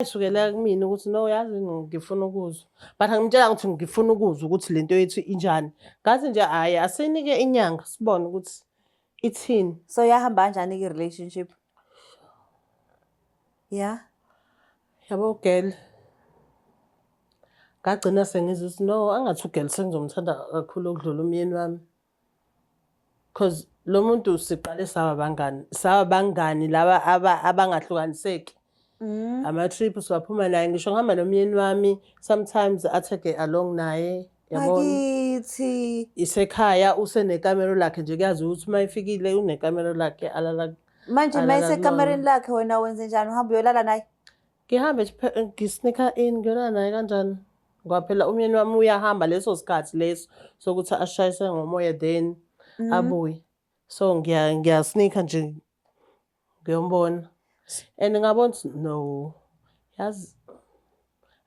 Isukela kumina ukuthi no, yazi ngifuna ukuzwa, but angimtshela ukuthi ngifuna ukuzwa ukuthi lento yethu injani. Ngathi nje hhayi, asinike inyanga sibone ukuthi ithini. So yahamba kanjani-ke i-relationship? Yeah. Yabo girl, ngagcina sengizwa ukuthi no, angathi u-girl sengizomthanda kakhulu okudlula umyeni wami. 'Cause lo muntu siqale saba abangani, saba abangani laba abangahlukaniseki. Ama-trip siwaphuma naye, ngisho ngihamba nomyeni wami sometimes a-tag-e along naye, yabona. Bakithi. Isekhaya usenekamero lakhe nje, kuyaziwa ukuthi uma efikile unekamero lakhe alala. Manje uma Alala isekamereni kulona. lakhe wena wenze njani? Uhamba uyolala naye? Ngihambe nje ngi-sneak-a in, ngiyolala naye kanjani? Ngoba phela umyeni wami uyahamba leso sikhathi leso sokuthi ashayise ngomoya then abuye. So ngiya-sneak-a nje ngiyombona. And ngabona ukuthi no, yazi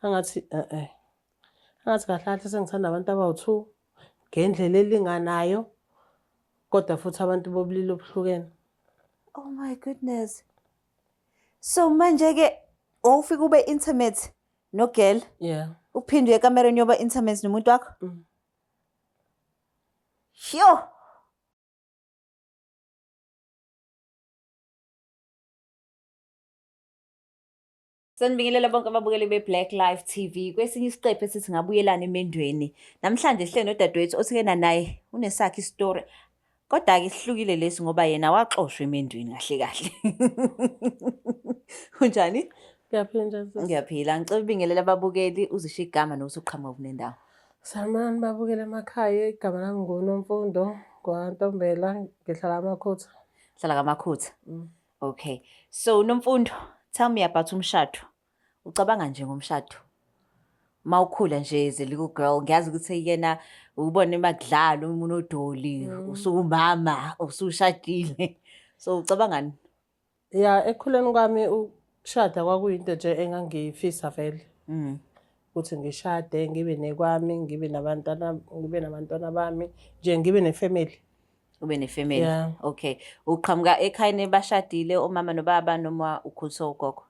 angathi angathi kahle kahle sengithanda abantu abawu-two ngendlela elinganayo, kodwa futhi abantu bobulili obuhlukene. Oh my goodness. So manje-ke wawufika ube intimate no-girl? Yeah. Uphinde uye ekamereni yoba intimate nomuntu wakho? Mm. Sho! Sanibingelela bonke ababukeli be-Black Life TV. Kwesinye isiqephu esithi ngabuyelana emendweni. Namhlanje sihleli nodadewethu othi-ke naye unesakhe isitori. Kodwa-ke sihlukile lesi ngoba yena waxoshwa emendweni kahle kahle. Unjani? Ngiyaphila, njani sisi? Ngiyaphila. Ngicela ubingelele ababukeli, uzisho igama nokuthi uqhamuka kunendawo. Sanibonani babukeli emakhaya, igama lami nguNomfundo kwaNtombela, ngihlala Amakhutha. Hlala kaMakhutha. Okay. So Nomfundo, tell me about umshado. Ucabanga nje ngomshado? Mawukhula nje as a little girl, ngiyazi ukuthi yena ubone makudlala umunodoli, usuwumama, usushadile. So ucabangani? Ya, ekukhuleni kwami ukushada kwakuyinto nje engangiyifisa vele. Ukuthi ngishade, ngibe nekwami, ngibe nabantwana, ngibe nabantwana bami, nje ngibe ne-family. Ube ne-family. Yeah. Okay. Uqhamuka ekhayeni bashadile omama nobaba noma ukhuliswa ugogo?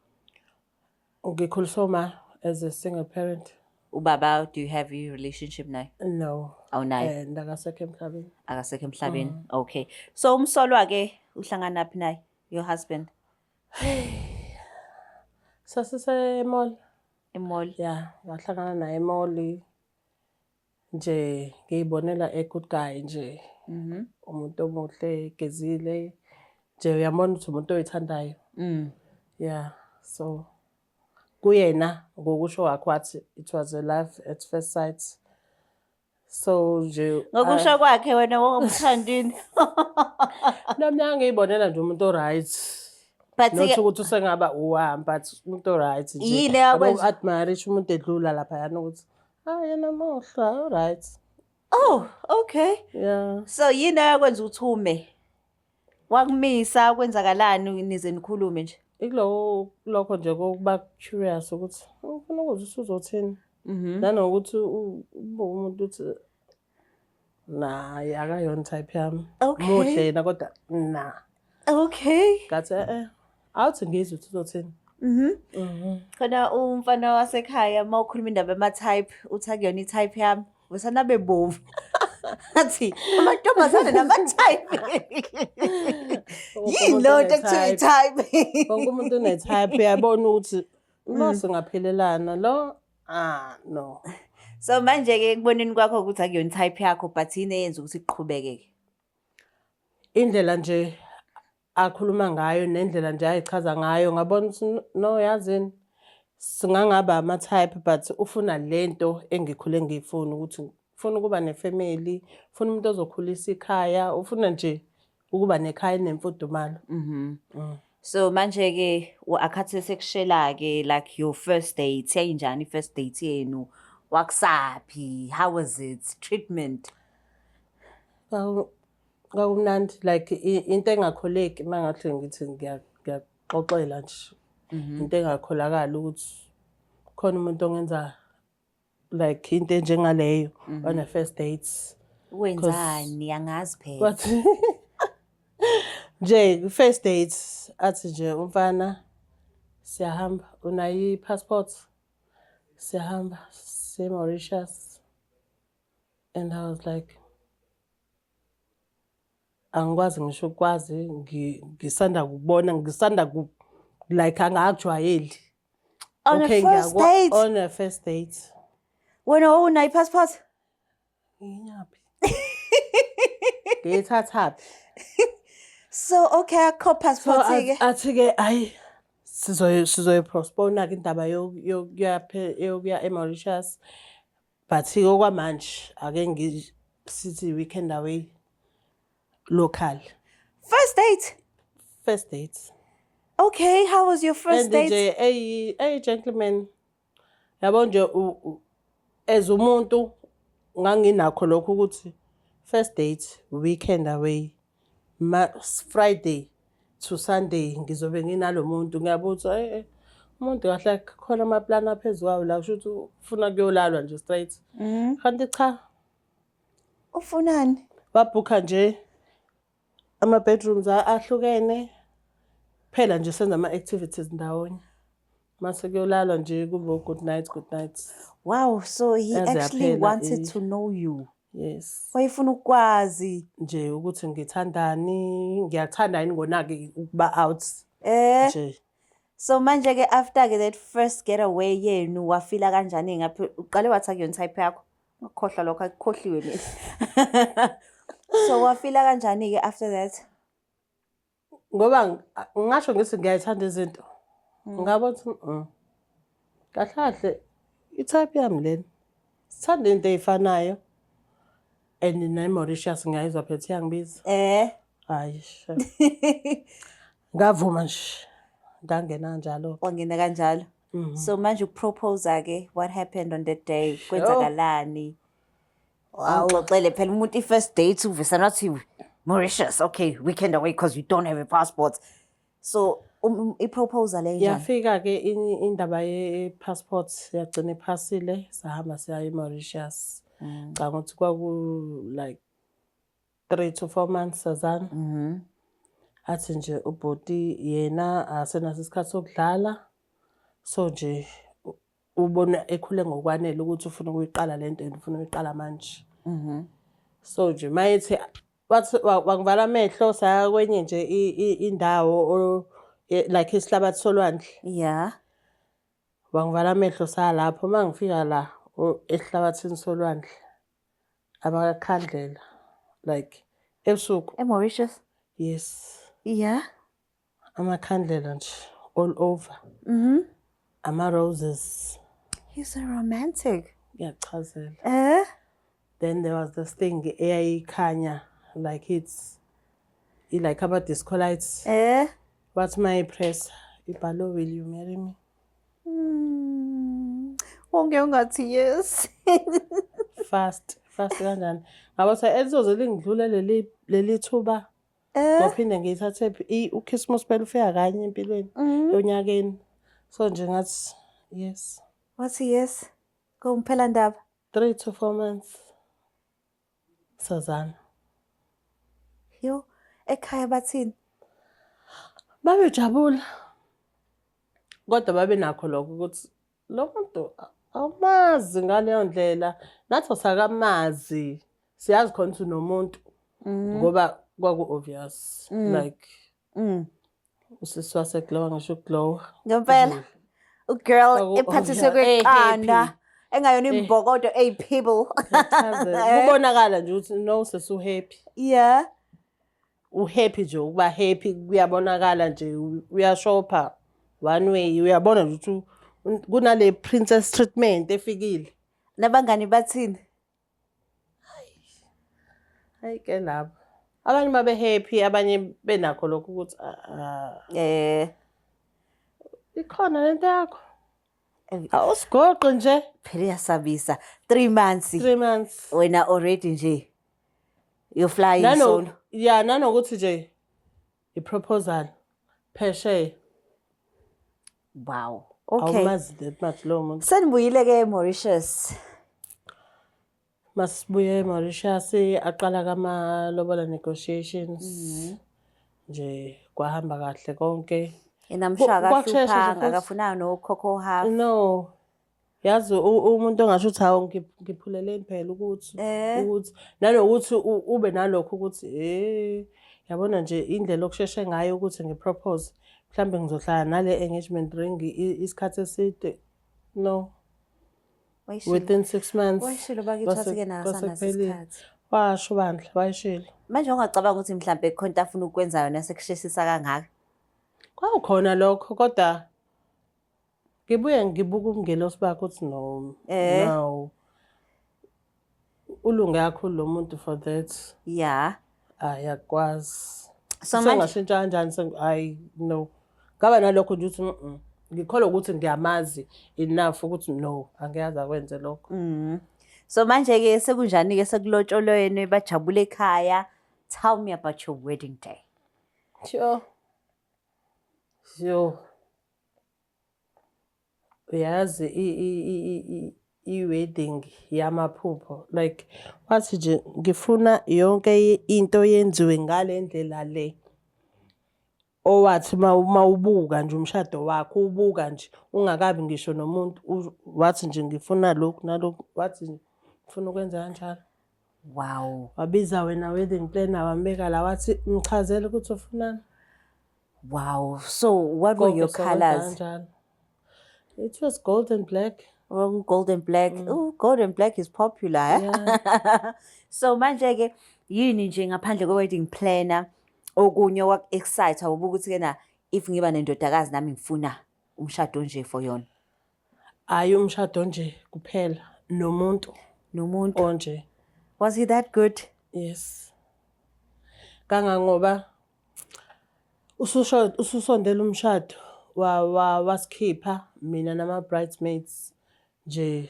Ngikhuliswa uma as a single parent. Ubaba, do you have a relationship naye? No. Awunaye? And akasekho emhlabeni. Akasekho emhlabeni. Okay. So umsolwa ke uhlangana phi naye? Your husband? Sasise-mall. E-mall. Yeah, ngahlangana naye e-mall. Nje ngiyibonela a good guy nje. Umuntu omuhle, gezile. Nje uyambona ukuthi umuntu oyithandayo. Yeah, so kuyena ngokusho kwakhe wathi it was a love at first sight. So nje Ngokusho kwakhe wena wawumthandini. No, mina ngiyibonela nje umuntu o-right. But Not ukuthi usengaba uwami, but umuntu o-right nje. Yini eyakwenza- Yabo, admire umuntu edlula laphayana ukuthi ah, yena muhle, alright. Oh, okay. Yeah. So yini eyakwenza ukuthi ume? Wakumisa, kwenzakalani nize nikhulume nje? Ikuloko lokho nje kokuba curious ukuthi ngifuna ukuzwa ukuthi uzothini. Nanokuthi ubuke umuntu uthi naye akayona type yami. Okay. Muhle yena kodwa na. Okay. Ngathi awuthi ngizwe ukuthi uzothini. Khona umfana wasekhaya uma ukhuluma indaba yama-type uthi akuyona i-type yami. Wesana bebovu. Athi amantombazane nama-type. Yini leyo nto ekuthiwa i-type? Wonke umuntu une-type, uyabona ukuthi lo singaphelelana lo, ah no. So manje-ke ekuboneni kwakho ukuthi akuyona i-type yakho, but yini eyenza ukuthi kuqhubeke-ke? Indlela nje akhuluma ngayo nendlela nje ayichaza ngayo, ngabona ukuthi no, yazini singangaba ama-type, but ufuna lento engikhule ngiyifuna, ukuthi ufuna ukuba ne-family, ufuna umuntu ozokhulisa ikhaya, ufuna nje ukuba nekhaya enemfudumalo. So manje-ke akhathi sekushela-ke like your first date, yayinjani i-first date yenu? Wakusaphi? How was it? Treatment? Kwakumnandi like into engakholeki uma ngahle ngithi ngiyaxoxela nje. Into engakholakali ukuthi khona umuntu ongenza like into enjengaleyo on a first date. Wenzani? Angazi phela. Wathi nje first date athi nje umfana. Siyahamba, unayo i-passport? Siyahamba siye Mauritius. And I was like, angikwazi ngisho ukwazi, ngisanda kubona, ngisanda ku like angakujwayeli. On a first date? On a first date. Wena wawunayo i-passport? Nginyaphi? Ngiyithathaphi? So okay, akho So passport ke. Athi-ke hayi, sizoyi-postpone-ke indaba yokuya e-Mauritius. But-ke okwamanje ake sithi weekend away local. First date? First date. Okay, how was your first And date? nje eyi gentleman, yabo nje, as umuntu nganginakho lokho ukuthi first date, weekend away, ma Friday to Sunday ngizobe nginalo muntu. Ngiyabuza umuntu kahle khona ama-plan aphezu kwawo la, kusho ukuthi ufuna kuyolalwa nje straight. Kanti cha. Ufunani? Babhukha nje ama-bedrooms ahlukene phela nje, senza ama-activities ndawonye, mase kuyolalwa nje, kube good night, good night. Wow, so he Yaze actually yaphela wanted to know you. Yes. Wayefuna ukwazi. Nje ukuthi ngithandani, ngiyathanda yini ngona-ke ukuba out nje. So manje ke, after ke that first getaway yenu, wafila kanjani ngaphi? Uqale wathi akuyona type yakho. Ngakhohlwa lokho, akukhohliwe mina. So wafila kanjani ke after that? Ngoba ngingasho ngithi ngiyayithanda izinto, ngabona ukuthi kahle kahle i-type yami lena, sithanda into ey'fanayo, and ne-Mauritius ngiyayizwa phethe iyangibiza. Hhayi sha, ngavuma nje, ngangena kanjalo. Wangena kanjalo. So manje ukupropose ke, what happened on that day? Kwenzakalani? Awuxoxele phela umuntu i-first date uvesana wathi Mauritius, okay, weekend away because you don't have a passport. So i-proposal enjani? Yafika-ke indaba ye-passport, yagcina iphasile, sahamba siya e-Mauritius. Ngicabanga ukuthi kwaku like 3 to 4 months sazana. Athi nje ubhuti yena asenaso isikhathi sokudlala, so nje ubona ekhule ngokwanele ukuthi ufuna ukuyiqala lento and ufuna ukuyiqala manje. So nje mayethi wathi wangivala amehlo, saya kwenye nje indawo like isihlabathi solwandle. Wangivala amehlo, saya lapho. Uma ngifika la esihlabathini solwandle, amakhandlela like ebusuku. E-Mauritius? Yes. Amakhandlela nje all over. Ama-roses. He's so romantic. Ngiyachazela. Then there was this thing eyayikhanya like it's like ama-disco lights. Wathi mayipressa, ibhalo, "Will you marry me?" Wonke ungathi yes. Fast fast kanjani? Ngabo elizoze lingidlule leli thuba. Ngophinde ngiyithathe phi? UChristmas phela ufika kanye empilweni, onyakeni. So nje ngathi yes. Wathi yes. Kumphela ndaba. 3 to 4 months sazana. Yo, ekhaya bathini? Babejabula. Kodwa babe nakho lokho ukuthi lo muntu awumazi ngaleyo ndlela. Nathi asakamazi. Siyazi khona ukuthi unomuntu ngoba kwaku-obvious. Like usisi waseglowa, ngisho ukuglowa. Ngempela. Ugirl ephathiswe kweqanda. Happy. Engayona imbokodo eyiphibble. Kubonakala nje ukuthi no, sesi uhappy. Uhappy nje, ukuba happy kuyabonakala nje, uyashopha one way, uyabona nje ukuthi kunale princess treatment efikile. Nabangani bathini? Hayi ke labo. Abanye babe happy, abanye benakho lokho ukuthi ah, ikhona lento yakho. Awusigoqi nje. Phela iyasabisa. 3 months. 3 months. Wena already nje you're flying Nano solo. Yeah, nanokuthi nje i-proposal phesheya. Wow. Okay. Awumazi that much lowo muntu. Senibuyile ke eMauritius. Masibuye eMauritius, aqala kamalobola negotiations. Nje kwahamba kahle konke. Yena msho Kwakushesha nje akahluphanga, futhi. akafunanga nokhokho half. No. Yazi umuntu ongasho ukuthi hawu, ngiphuleleni phela ukuthi ukuthi nanokuthi ube nalokho ukuthi yabona nje indlela okusheshe ngayo ukuthi ngipropose, mhlambe ngizohlala nale engagement ring isikhathi eside. No. Wayishilo. Within 6 months. Wayishilo bakithi, wathi-ke naye kwase asanaso kuphelile. isikhathi. Washo bandla, wayishilo. Manje ungacabanga ukuthi mhlambe khona into afuna ukwenza yona sekusheshisa kangaka? Kwawukhona lokho, kodwa ngibuye ngibuka ubungelosi bakhe ukuthi no, no. Ulunge kakhulu lo muntu for that. Ayakwazi. So manje Sengashintsha kanjani? Hayi, no. Ngaba nalokho nje ukuthi ngikholwa ukuthi ngiyamazi enough ukuthi no, angiyazi akwenze lokho. So manje-ke sekunjani-ke, sekulotsholweni, bajabule ekhaya. Tell me about your wedding day. Sure. Sure. Uyazi i-wedding yamaphupho, like wathi nje ngifuna yonke into yenziwe ngale ndlela le. Owathi mawubuka nje umshado wakho, ubuka nje ungakabi ngisho nomuntu, wathi nje ngifuna lokhu nalokhu, wathi ngifuna ukwenza kanjalo. Wabiza wena wedding planner, wambeka la, wathi ngichazele ukuthi ufunani. Wow. So what were Konke your sokwenza colors? kanjalo. It was gold and black. Oh, gold and black. Oh, gold and black is popular. Eh? Yeah. So manje-ke yini nje ngaphandle kwe-wedding planner okunye waku-excite ubuka ukuthi kena if ngiba nendodakazi nami ngifuna umshado nje for yona? Hayi, umshado nje kuphela, nomuntu Nomuntu. onje. Was he that good? Yes. Kangangoba ususondela umshado, wasikhipha mina nama bridesmaids nje,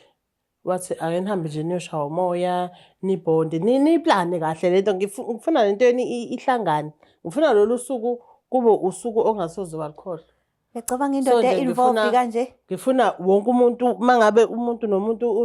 wathi ake nihambe nje niyoshaya umoya, nibhonde, niyiplane kahle lento, ngifuna lento yenu ihlangane, ngifuna lolu suku kube usuku ongasoze walukhohlwa. Uyacabanga So indoda nje involved kanje? Ngifuna wonke umuntu, mangabe umuntu nomuntu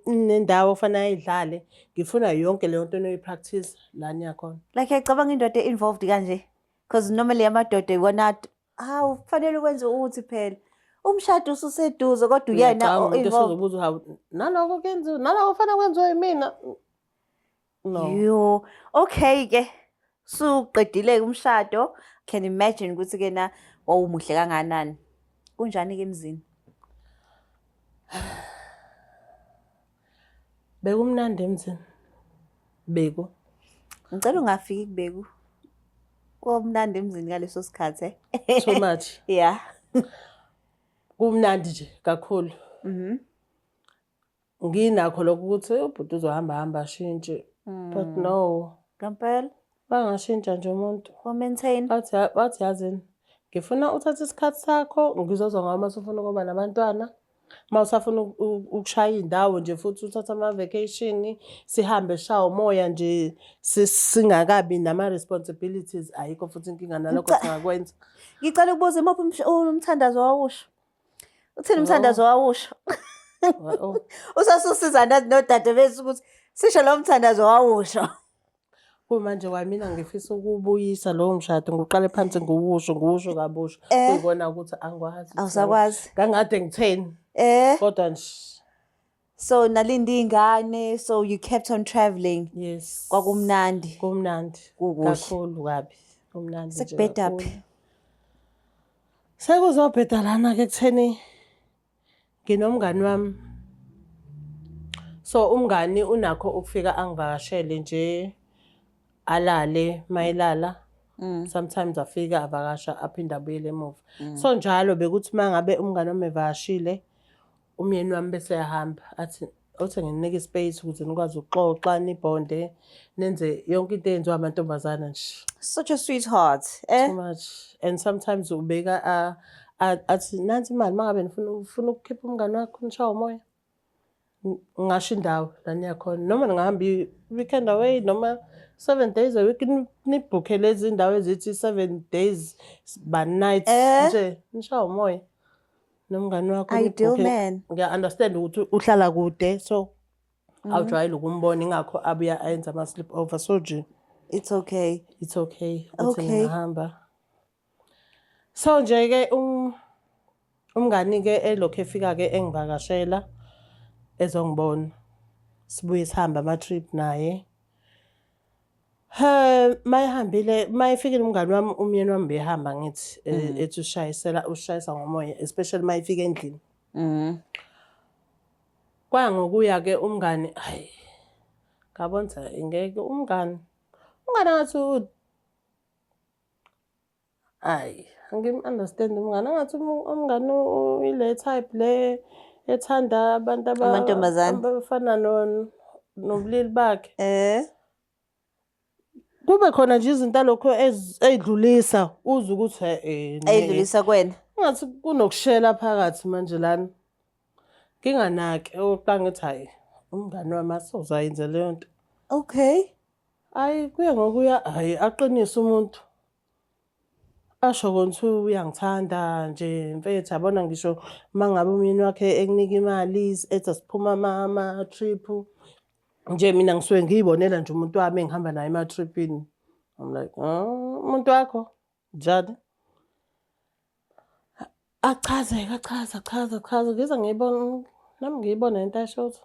unendawo ofanele ayidlale, ngifuna yonke leyo nto niyoyi-practice la niyakhona. Like uyacabanga indoda involved kanje? Because normally amadoda iwona, hawu, kufanele ukwenze ukuthi phela umshado ususeduze kodwa uyena Uyacabanga umuntu involved. esezobuza, hawu, naloko kuyenziwa, naloko kufanele kwenziwe yimina. No. Yo, okay ke. Suqedile umshado. Can imagine ukuthi ke na wawumuhle kanganani. Kunjani ke emzini? Bekumnandi emzini. Beku. Ngicela ungafiki kubeku. Komnandi emzini ngaleso sikhathi, eh? Too much. Kumnandi nje kakhulu. Nginakho lokho ukuthi ubhuti uzohamba hamba ashintshe. But no. Ngempela. Bangashintsha nje umuntu. Wa maintain. Wathi yazini, ngifuna uthathe isikhathi sakho, ngizozwa ngawe uma usufuna ukuba nabantwana. Uma usafuna ukushaya iy'ndawo nje futhi uthathe ama-vacation, sihambe sishaye umoya nje, singakabi nama-responsibilities, ayikho futhi inkinga nalokho, singakwenza. Ngicela ukubuza, imuphi umthandazo wawusho? Uthini umthandazo wawusho? Oh. Usasusiza nathi nodade bethu ukuthi sisho lo mthandazo wawusho. Kumanje kwamina ngifisa ukuwubuyisa lowo mshado, ngiqale phansi ngiwusho, ngiwusho kabusha. Kuyikona ukuthi angikwazi. Awusakwazi. Ngangade ngitheni. Kodwa nje. So nalinda iy'ngane, so you kept on travelling. Yes. Kwakumnandi. Kumnandi. Kukuhle. Kakhulu kabi. Kumnandi nje Sekubheda kakhulu. phi? Sekuzobheda lana-ke ekutheni nginomngani wami. So umngani unakho ukufika angivakashele nje, alale mayelala. Sometimes afika avakasha aphinde abuyele emuva. So njalo bekuthi mangabe umngani wami evakashile, umyeni wami bese eyahamba, athi othi ngininike ispace ukuze nikwazi ukuxoxa, nibhonde, nenze yonke into eyenziwa amantombazana nje. Such a sweetheart. Eh? Too much. And sometimes ubeka athi nansi imali, mangabe nifuna ufuna ukukhipha umngani wakho nishawe umoya. Ngingasho indawo la niya khona, noma ningahamba i-weekend away noma 7 days a week, nibhukhe lezi ndawo ezithi 7 days ba nights nje, nishawe umoya nomngani wakho. Ideal nibhukhe. man. Ngiya-understand ukuthi uhlala kude, so awujwayele ukumbona, ingakho abuya ayenza ama-sleep over, so nje It's okay. it's okay ukuthi ngingahamba. So nje-ke umngani-ke elokhu efika-ke engivakashela ezongibona. Sibuye sihambe ama-trip naye. He, mayehambile, mayefikile umngani wami, umyeni wami behamba ngithi ethi ushayisela ushayisa ngomoya, especially mayefika endlini. Kwaya ngokuya-ke umngani, hayi, ngabona ukuthi ngeke umngani. Umngani angathi hhayi, angim-understand umngani, angathi umngani ile type le ethanda abantu Amantombazane. abafana nobulili bakhe. Kube khona nje izinto alokhu ey'dlulisa, uzwe ukuthi Ey'dlulisa kuwena. Engathi kunokushela phakathi manje lana. Nginganaki, okokuqala ngithi hhayi, umngani wami asoze ayenze leyo nto. Hhayi, kuya ngokuya, hhayi aqinise umuntu. Asho kona ukuthi uyangithanda nje mfethu, yabona ngisho uma ngabe umyeni wakhe ekunika imali ethi asiphume ama-trip. Nje mina ngisuke ngiy'bonela nje umuntu wami engihamba naye ema-trip-ini. I'm like, oh, umuntu wakho njani? Achaze-ke, achaze, achaze, achaze, ngize ngiyibone, nami ngiyibone lento ayisho ukuthi,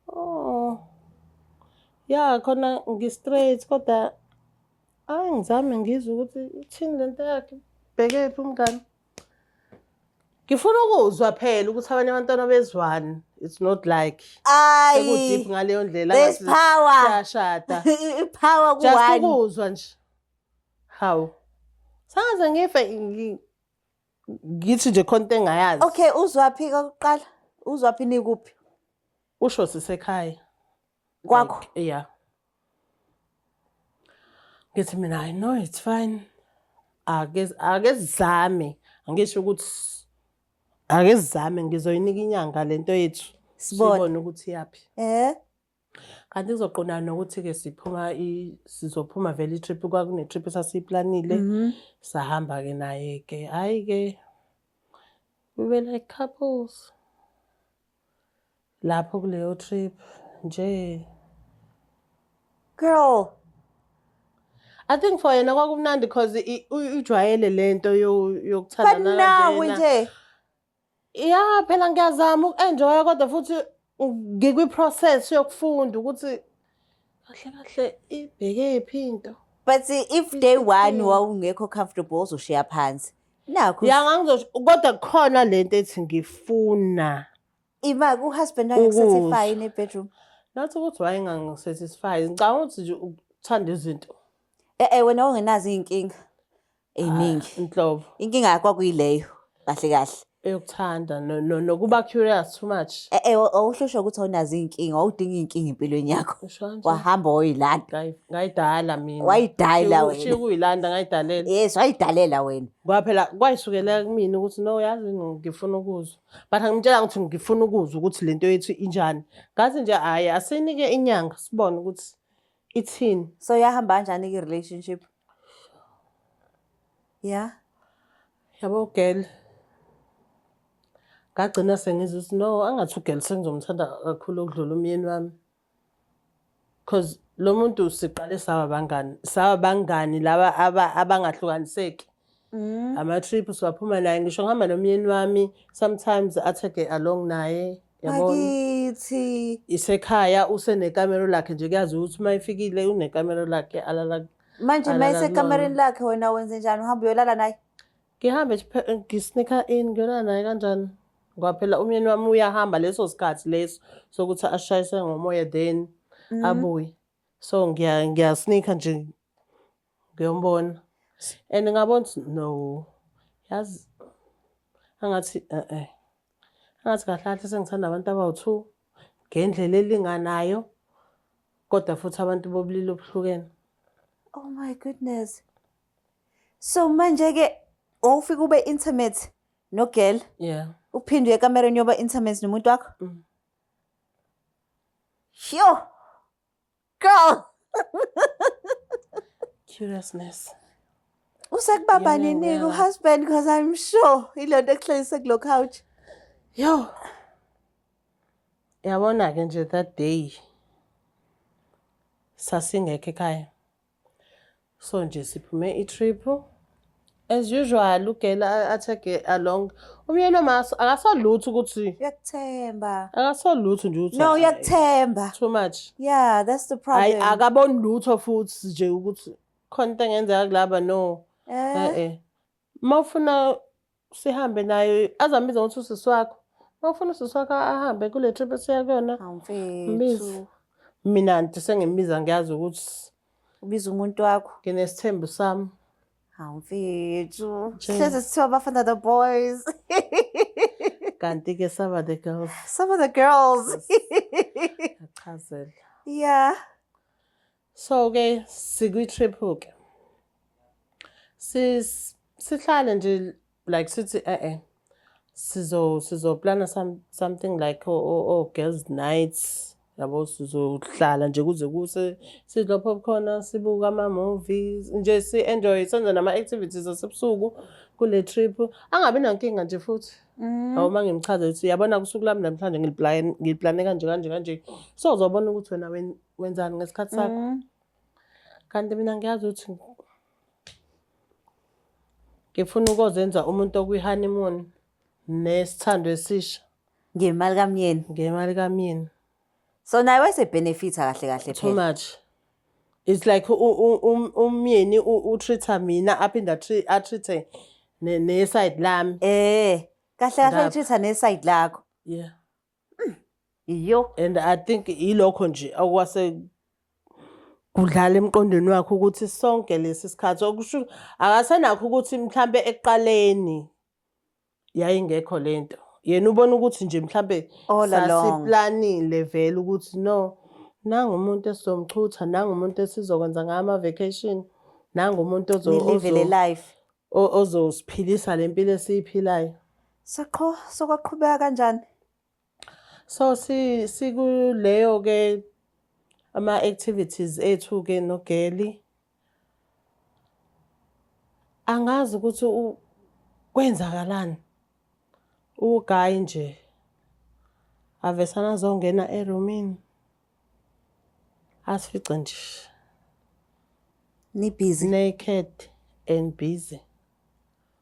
oh, ya khona ngi-straight kodwa hhayi ngizame ngizwe ukuthi ithini lento yakhe, ubhekephi umngani. Ngifuna ukuzwa phela ukuthi abanye abantwana bezwani. It's not like seku-deep ngaleyo ndlela. There's power. Siyashada. I-power Just ku-one. Ukuzwa nje. Hawu. Sangaze ngife ngithi nje khona into engayazi. Okay, uzwaphi kokuqala? Uzwaphi nikuphi? Usho sisekhaya. Kwakho? Like, yeah. Ngithi mina, I know it's fine. Ake sizame. Angisho ukuthi ake sizame, ngizoyinika inyanga lento yethu. Sibone. Sibone ukuthi iyaphi. Kanti kuzoqondana nokuthi-ke siphuma sizophuma vele i-trip, kwakune-trip esasiyiplanile. Sahamba-ke naye-ke. Hhayi-ke, we were like couples. Lapho kuleyo trip nje. Girl. I think for yena kwakumnandi because ujwayele lento But yokuthandana now kanjena. nje. Ya phela ngiyazama uku-enjoya kodwa futhi ngikwi-process yokufunda ukuthi kahle kahle ibhekephi into. But if day one wawungekho comfortable, uzoshiya phansi. Nakho. Ya, ngangizosho kodwa kukhona lento ethi ngifuna Ima ku-husband wangaku-satisfy ukuzwa. in bedroom. Not ukuthi wayengangisatisfy. Ngicabanga ukuthi nje ukuthanda izinto. Wena ungenazo iy'nkinga ey'ningi. Inhlobo. Inkinga kwakuyileyo kahle kahle. Eyokuthanda nokuba curious too much. Awuhlushwa ukuthi awunazo iy'nkinga, wawudinga iy'nkinga empilweni yakho. Usho kanje? Wahamba wayoyilanda. Ngayidala mina. Wayidala wena. Shiya ukuyilanda, ngayidalela. Yes, wayidalela wena. Ngoba phela kwayisukela kumina ukuthi no, yazi ngifuna ukuzwa. But angimtshela ukuthi ngifuna ukuzwa ukuthi lento yethu injani. Ngathi nje hhayi, asinike inyanga sibone ukuthi ithini. So yahamba kanjani-ke i-relationship? Yeah. Yabo girl. Ngagcina sengizwa ukuthi no, angathi u-girl sengizomthanda kakhulu ukudlula umyeni wami. Cause lo muntu siqale saba bangani, saba bangani laba abangahlukaniseki. Ama-trip siwaphuma naye, ngisho ngihamba nomyeni wami, sometimes a-tag-e along naye, yabona. Bakithi. Isekhaya usenekamero lakhe nje, kuyazi ukuthi uma efikile unekamero lakhe alala Manje alala mayesekamereni kulona. lakhe wena wenze njani? Uhamba uyolala naye? Ngihambe nje ngi-sneak-a in, ngiyolala naye kanjani? Ngoba phela umyeni wami uyahamba leso sikhathi leso sokuthi ashayise ngomoya then abuye. So ngiya-sneak-a nje ngiyombona. And ngabona ukuthi no, yazi angathi eh angathi kahle kahle sengithanda abantu abawu-two ngendlela elinganayo kodwa futhi abantu bobulili obuhlukene. Oh my goodness. So manje-ke wawufika ube intimate no-girl, uphinde uye ekamereni yoba intimate nomuntu wakho? Mm. Sure. Girl. Curiousness. Usekubamba Yena nini ngiyala. u-husband, because I'm sure ile nto ekuhlalise kulo couch. Yo. Yabona-ke nje that day sasingekho ekhaya. So nje siphume i-trip. As usual, ugela a-tag along. Umyeni wami akasolutho ukuthi Uyakuthemba. Akasolutho nje ukuthi No, hayi, uyakuthemba. Too much. Yeah, that's the Hayi, problem. akaboni lutho futhi nje ukuthi khona into engenzeka kulaba, no. Eh? Eh. Uma ufuna sihambe naye, azambiza ngokuthi usisi wakho. Uma ufuna usisi wakho ahambe kule trip esiya kuyona, Hawu mbize. mfethu. Mina nti sengimbiza, ngiyazi ukuthi Ubiza umuntu wakho. Nginesithembu sami. Hawu mfethu. Nje. Hleze sithiwa abafana the boys. Kanti-ke saba the girls. Some of the girls. Achazela. So-ke sikwi-trip-ke. Sihlale nje like sithi sizoplana something like o girls nights, yabo, sizohlala nje kuze kuse, sidle popcorn, sibuke ama-movies nje, si-enjoy, senze nama-activities asebusuku kule trip, angabi nankinga nje futhi. Yabo, uma ngimchazela ukuthi uyabona kusuku lami namhlanje ngiliplane kanje kanje kanje, so uzobona ukuthi wena wenzani ngesikhathi sakho. Kanti mina ngiyazi ukuthi ngifuna ukuzenza umuntu okwi-honeymoon nesithando esisha. Ngemali kamyeni. Ngemali kamyeni. So naye wayese-benefit-a kahle kahle Too phela. much. It's like umyeni u-treat-a mina, aphinde a-treat-e ne-side lami. Eh, kahle kahle Ngapha. u-treat-a ne-side lakho. Yeah. Iyo. And I think ilokho nje okwase kudlala emqondweni wakhe ukuthi sonke lesi sikhathi okusho akasenakho ukuthi mhlambe ekuqaleni yayingekho lento. Yena ubona ukuthi nje mhlambe All along. sasiplanile vele ukuthi no, nangumuntu esizomchutha, nangumuntu esizokwenza ngayo ama-vacation, nangumuntu Ni-live le life. Ozosiphilisa le mpilo esiyiphilayo. So qho sokwaqhubeka kanjani? So sikuleyo ke ama-activities ethu ke nogeli. Angazi ukuthi kwenzakalani. U-guy nje avesana azongena erumini. Asifice nje Ni-busy. Naked and busy.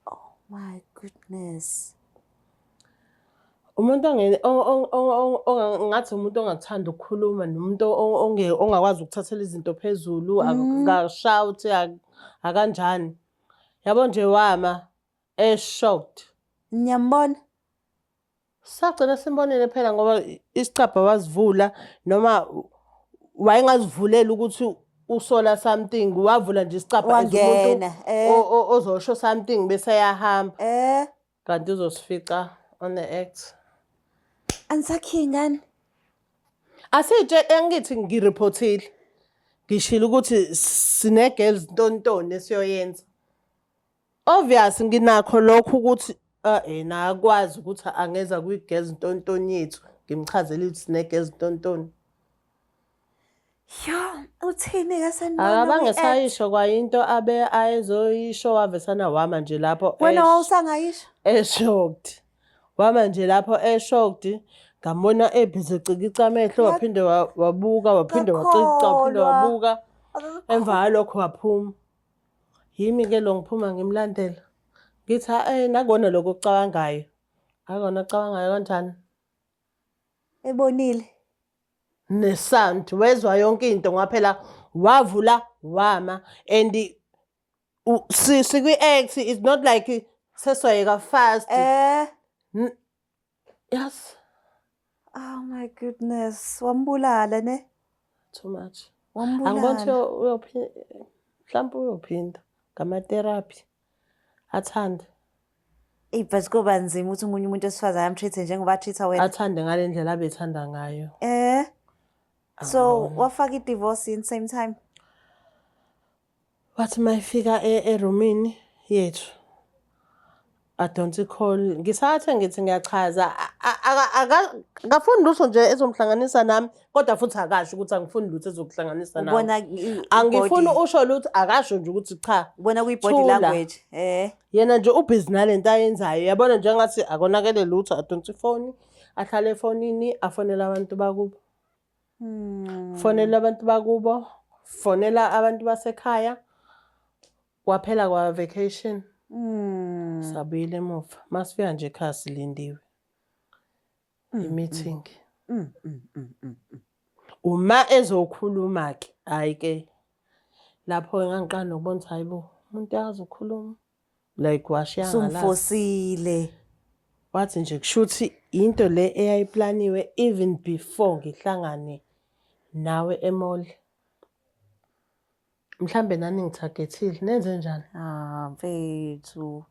Oh my goodness. Umuntu ongathi umuntu ongakuthandi ukukhuluma nomuntu ongakwazi ukuthathela izinto phezulu, akashout, akanjani. Yabo nje wama e-shocked. Niyambona? Sagcina simbonile phela ngoba isicabha wasivula, noma wayengazivulela ukuthi usola something, wavula nje isicabha as umuntu Wangena, eh. ozosho something bese eyahamba. Kanti uzosifica on the act. Anisakhi ingane? Asitshe, engithi ngiriphothile. Ngishilo ukuthi sine girls ntontoni esiyoyenza. Obvious nginakho lokho ukuthi nakwazi ukuthi angeza kwi girls ntontoni yethu, ngimchazele ukuthi sine girls ntontoni. Yo, uthini ke sanibona? Akabange kwi-act? Sayisho kwayinto abe ayezoyisho, wavesana wama nje lapho Wena wawusangayisho? E-shocked. Wama nje lapho e-shocked. Ngambona e-busy ecikica amehlo, waphinde wabuka, waphinde wacikica, waphinde Ngakholwa. wabuka. Emva kwalokho waphuma. Yimi ke lo ngiphuma ngimlandela. Ngithi nakona lokho okucabangayo. Akona okucabangayo kanjani? Ebonile. Ne-sound wezwa yonke into ngoba phela wavula wama and sikwi-act, it's not like sesoyeka fast. Yes. Oh my goodness. Wambulala ne? Too much. Angiboni ukuthi Wambulala. Mhlawumbe uyophinda ngama-therapy athande. Ey, but kuba nzima ukuthi omunye umuntu wesifazane am-treat njengoba a-treat wena. Athande ngale ndlela abethanda ngayo. Eh. So Angiboni. wafaka i-divorce in same time. Wathi mayifika erumini yethu, adonsa i-call, ngisathe ngithi ngiyachaza, akafuni lutho nje ezomhlanganisa nami, kodwa futhi akasho ukuthi angifuni lutho ezokuhlanganisa nawe. Ubona Angifuni i-body- usho lutho, akasho nje ukuthi cha. Ubona kwi-body Thula. language. Eh. Yena nje u-busy nalento ayenzayo, yabona njengathi akonakele lutho, adonsa ifoni, ahlale efonini, afonele abantu bakubo. Fonela abantu bakubo, fonela abantu basekhaya. Kwaphela kwa vacation. Sabuyela emuva. Masifika nje ekhaya silindiwe. I-meeting. Uma ezokhuluma-ke, hhayi-ke lapho-ke ngangiqala nokubona ukuthi hhayi bo, umuntu uyazi ukukhuluma. Like washiya ngalazi. Sumfosile. Wathi nje kushuthi into le eyayiplaniwe even before ngihlangane nawe e-mall. Mhlambe nani ngi-target-ile, nenze njani? Ah, mfethu.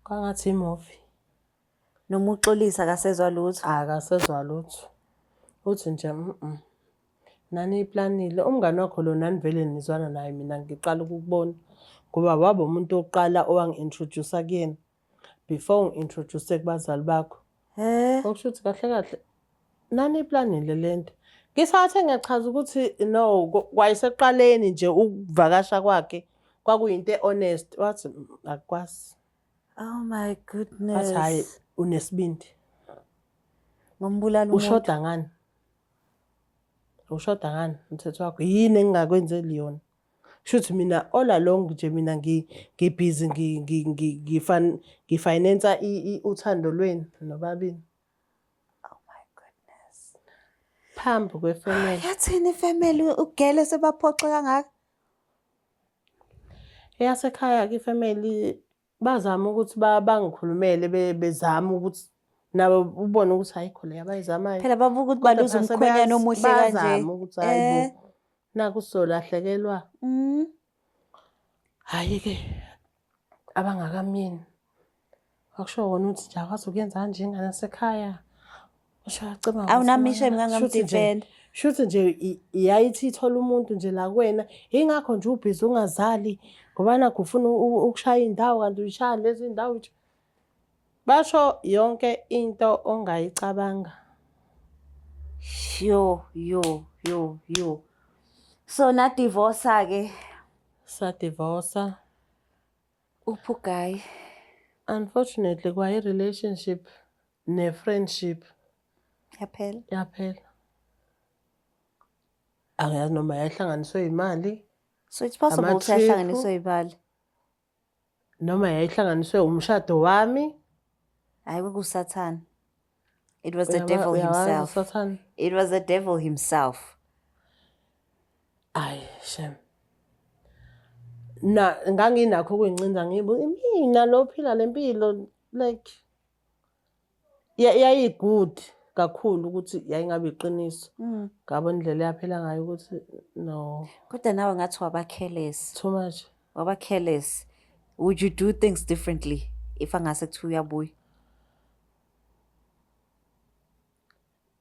Kwangathi i-movie. Noma uxolisa akasezwa lutho. Akasezwa lutho. Uthi nje Naniyiplanile, umngani wakho lo nanivele nizwana naye, mina ngiqala ukukubona. Ngoba waba umuntu wokuqala owangi-introduce-a kuyena before ungi-introduce kubazali bakho. He? Okusho ukuthi kahle kahle naniyiplanile le nto. Ngisathe ngiyachaza ukuthi no, kwayisekuqaleni nje ukuvakasha kwakhe kwakuyinto e-honest. Wathi akukwazi. Oh my goodness. Wathi hhayi, unesibindi. Ngombulala umuntu. Ushoda ngani? Ushoda ngani umthetho wakho? Yini engingakwenzeli yona? Kusho ukuthi mina all along nje mina ngibhizi ngi-finance-a uthando lwenu nobabili. Oh my goodness. Phambi kwe-family. Yathini i-family ugele sebaphoxe kangaka? Eyasekhaya-ke i-family bazama ukuthi bangikhulumele, bezama ukuthi nabo ubone ukuthi ayikho le abayizamayo. Phela babuka ukuthi Kodwa baluza phela umkhwenyana omuhle kanje. Bayazama ukuthi hayi bo, naku sizolahlekelwa. Hhayi-ke abangakamyeni. Akusho kona ukuthi nje akwazi ukuyenza kanje ingane yasekhaya. Usho yacima. Awunami shame ngangam-defend. Shuthi nje yayithi ithola umuntu nje la kuwena, yingakho nje ubhizi ungazali ngoba nakhu ufuna ukushaya indawo kanti uyishaya lezi ndawo nje. Basho yonke into ongayicabanga. Yo, yo, yo, yo. So na divorce-ke? Sa-divorce. Uphi u-guy? Unfortunately kwayi-relationship ne-friendship. Yaphela? Yaphela. Angazi noma yayihlanganiswe imali. So it's possible ukuthi Ama-trip. yahlanganiswe imali. Noma yayihlanganiswe umshado wami. Hayi, kwakusathane. It was the devil Uyawazi himself. uSathane? It was the devil himself. Ayi shem. Na nganginakho ukuyincinza, ngibu mina lo phila lempilo, like yayi-good kakhulu ukuthi yayingabe iqiniso. Ngabona indlela eyaphela ngayo ukuthi no. Kodwa nawe ngathi waba careless. Too much. Waba careless. Would you do things differently if angase kuthiwa uyabuya?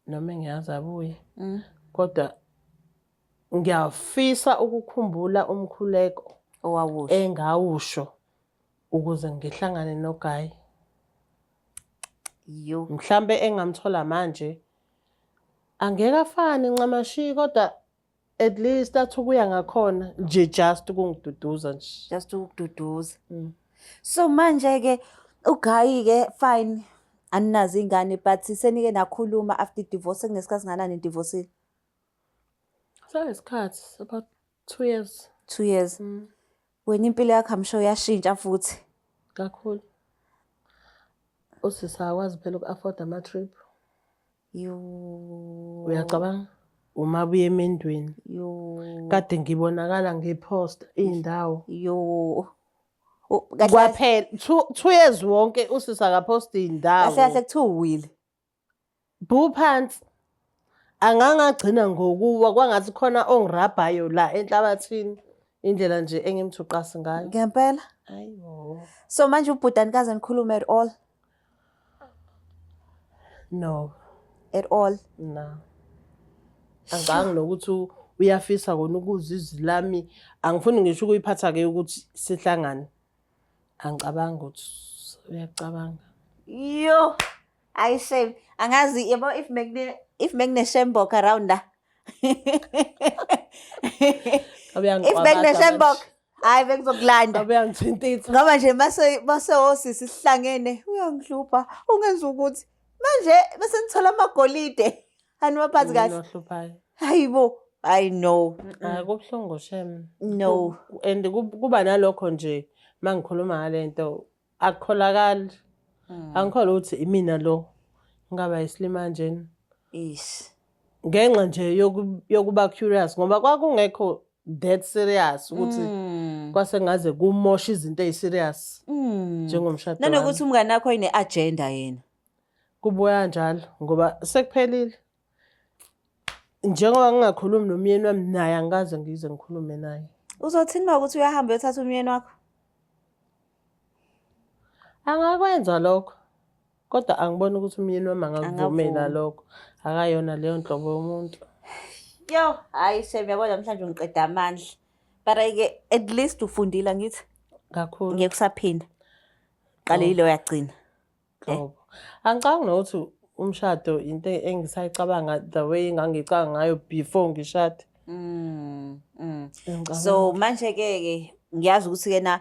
Noma engiyazi abuye. Kodwa ngiyafisa ukukhumbula umkhuleko owawusho engawusho ukuze ngihlangane no-guy. Yo. Mhlambe engamthola manje angeke afane ncamashi, kodwa at least athi ukuya ngakhona nje, just ukungiduduza nje. Just ukududuza. So manje ke u-guy ke, fine, aninazo ingane, but senike nakhuluma after divorce? Kunesikhathi singanani divorce? Sanesikhathi, about 2 years. 2 years. Wena impilo yakho, I'm sure yashintsha futhi. Kakhulu. Usisi akwazi phela uku-afford ama-trip. Yo. Uyacabanga? Uma buye emendweni. Yo. Kade ngibonakala ngiphosta iy'ndawo. Yo. Oh, kahle. Kwaphela 2 years wonke usisi akaphosti iy'ndawo. Kahle kahle kuthiwa uwile. Bu phansi. Angangagcina ngokuwa, kwangathi khona ongirabhayo la enhlabathini. Indlela nje engimthuqasi ngayo. Ngempela. Hayibo. So manje ubhuti anikaze nikhulume at all? No. At all? No. Angicabangi nokuthi uyafisa kona ukuzwa izwi lami. Angifuni ngisho ukuyiphatha-ke ukuthi sihlangane. Angicabangi ukuthi uyacabanga. Yo. Ayi shame. Angazi yabo if mekune shembok around la. If bekune shembok, hayi, bekuzokulanda. Abe uyangithintitha. Ngoba nje mase osisi sihlangene uyangihlupha, ungenza ukuthi manje bese nithola amagolide aniwaphathi kahle. Ohluphayo. Hayibo. I know. Hayi, kubuhlungu shem. No. And kuba nalokho nje. Uma ngikhuluma ngale nto akukholakali. Angikholwa ukuthi imina lo ngaba yisilima njena. Ish. Ngenxa nje yokuba curious ngoba kwakungekho that serious ukuthi kwase ngaze kumosha izinto eyi-serious njengomshado wami. Nanokuthi umngane wakho ine-agenda yena. Kubuya kanjalo ngoba sekuphelile. Njengoba ngingakhulumi nomyeni wami naye angikaze ngize ngikhulume naye. Uzothini uma ukuthi uyahamba uyothatha umyeni wakho? Angakwenza lokho. Kodwa angiboni ukuthi umyeni wami angakuvumela Angavuma. lokho. Akayona leyo nhlobo yomuntu. Yo, hayi shem, yabo namhlanje ungiqeda amandla. But ke at least ufundile angithi? Kakhulu. Ngeke usaphinda. Qalile uyagcina. Nhlobo. Angicabangi nokuthi umshado into engisayicabanga the way engangicabanga ngayo before ngishade. Ngicabanga. So manje ke ke ngiyazi ukuthi ke na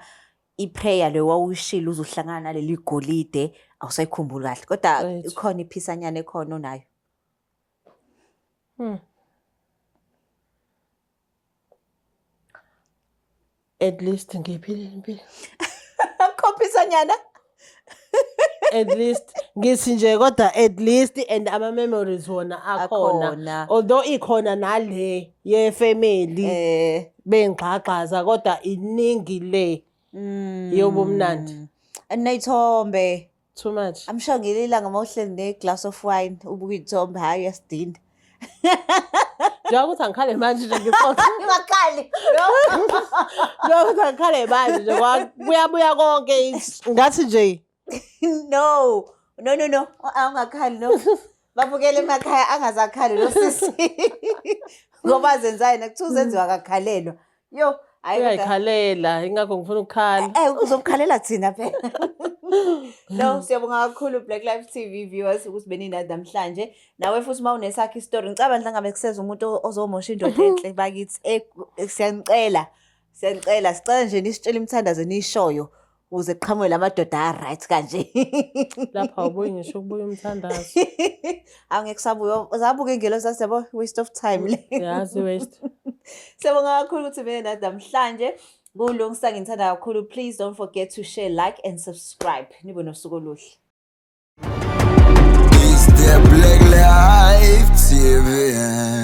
i-prayer le wawuyishilo uzohlangana naleli golide awusayikhumbuli kahle kodwa ikhona iphisanyana ekhona onayo. At least ngiyiphilile impilo. Akho phisanyana? At least ngithi nje kodwa at least and ama-memories wona akhona. Akhona. Although ikhona nale ye-family bengxaxaza kodwa iningi le yobumnandi. Ney'thombe. Too much. I'm sure ngelinye ilanga uma uhleli ne-glass of wine ubuka iy'thombe, hhayi uyasidinda. Njengoba ukuthi angikhale manje nje ngixoxa. Ungakhali. Njengoba ukuthi angikhale manje nje kuyabuya konke ngathi nje No. No, no, no. Ungakhali no. Babukele emakhaya angazakhali lo sisi. Ngoba zenzayo nakuthiwa uzenziwa akakhalelwa. Yo, hayi kodwa uyayikhalela ingakho ngifuna ukukhala. Uzomkhalela thina phela. No, siyabonga kakhulu Black Life TV viewers ukuthi beninathi namhlanje. Nawe futhi uma unesakho isitori, ngicabanga mhlawumbe kuseza umuntu ozomosha indoda enhle bakithi. Siyanicela. Siyanicela, sicela nje nisitshele imithandazo eniyishoyo ukuze kuqhamuke lamadoda a-right kanje. Lapha awubuyi ngisho ukubuya umthandazo. Angeke kusabuya, zabuka ingelosi zathi yabo waste of time le. Yazi waste. Siyabonga kakhulu ukuthi bene nathi namhlanje. Kulungisa ngithanda kakhulu. Please don't forget to share, like and subscribe. Nibe nosuku oluhle. It's the Black Life TV.